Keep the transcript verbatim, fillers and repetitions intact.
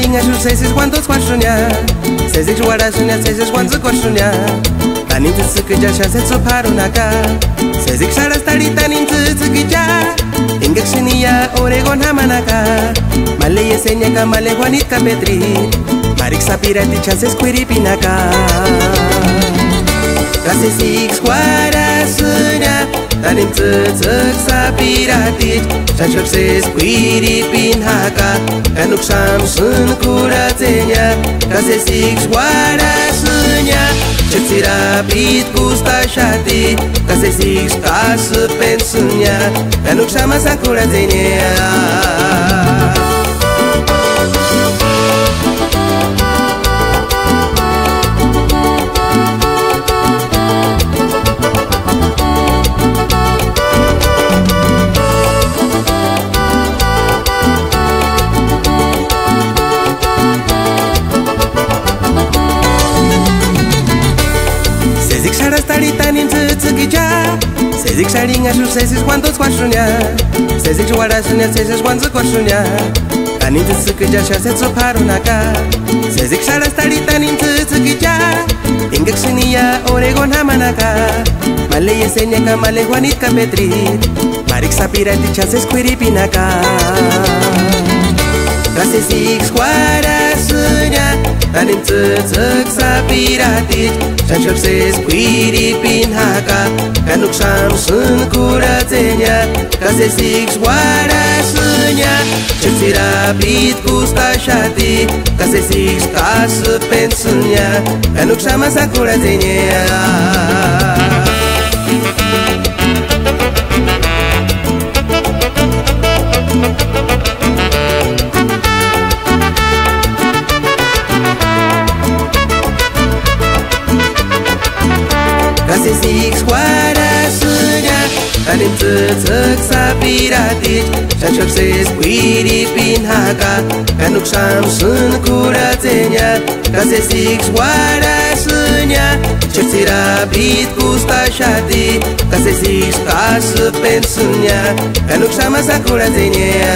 Xarhasïnhaxurhu sésisï uandutskuasïnhia, sésisï uarhasïnhia, sésisï uantsïkuasïnhia. Tánini tsïtsïkicha xáni sési tsup'arhunhaka, sésisï xarhasti arhini tánini tsïtsïkicha. Engaksïni ia oregoni jamanaka, ma leyesïnhia ka ma lejuanitku ka Petri, marikua sapirati xáni sési k'uiripinhaka. Ka sésisïksï uarhasïnhia, tánini tsïtsïki sapiraticha, xáni xáni sési k'uiripinhaka, ka nóksï jámasïnti kurhatsenia. Ka sésisïksï uarhasïnhia, chéti ts'irapiti kustaxati, ka sésisïksï kasïpentsïnhia, ka nóksï jámasïnti kurhatsenia. Sésisïksï xarhasti arhini tánini tsïtsïkicha, sésisïksï arhinhaxurhu sésisï uandutskuasïnhia, sésisïksï uarhasïnhia, sésisï uantsïkuasïnhia. Tánini tsïtsïkicha xáni sési tsup'arhunhaka, sésisïksï xarhasti arhini tánini tsïtsïkicha. Engaksïni ia oregoni jamanaka, ma leyesïnhia ka ma lejuanitku ka Petri, marikua sapirati xáni sési k'uiripinhaka. Ka sésisïksï uarhasïnhia, tánini tsïtsïki sapiraticha, xáni xáni sési k'uiripinhaka, ka nóksï jámasïnti kurhatsenia. Ka sésisïksï uarhasïnhia, chéti ts'irapiti kustaxati, ka sésisïksï kasïpentsïnhia, ka nóksï jámasïnti kurhatsenia. Ka sésisïksï uarhasïnhia, tánini tsïtsïki sapiraticha, xáni xáni sési k'uiripinhaka, ka nóksï jámasïnti kurhatsenia. Ka sésisïksï uarhasïnhia, chéti ts'irapiti kustaxati, ka sésisïksï kasïpentsïnhia, ka nóksï jámasïnti kurhatsenia.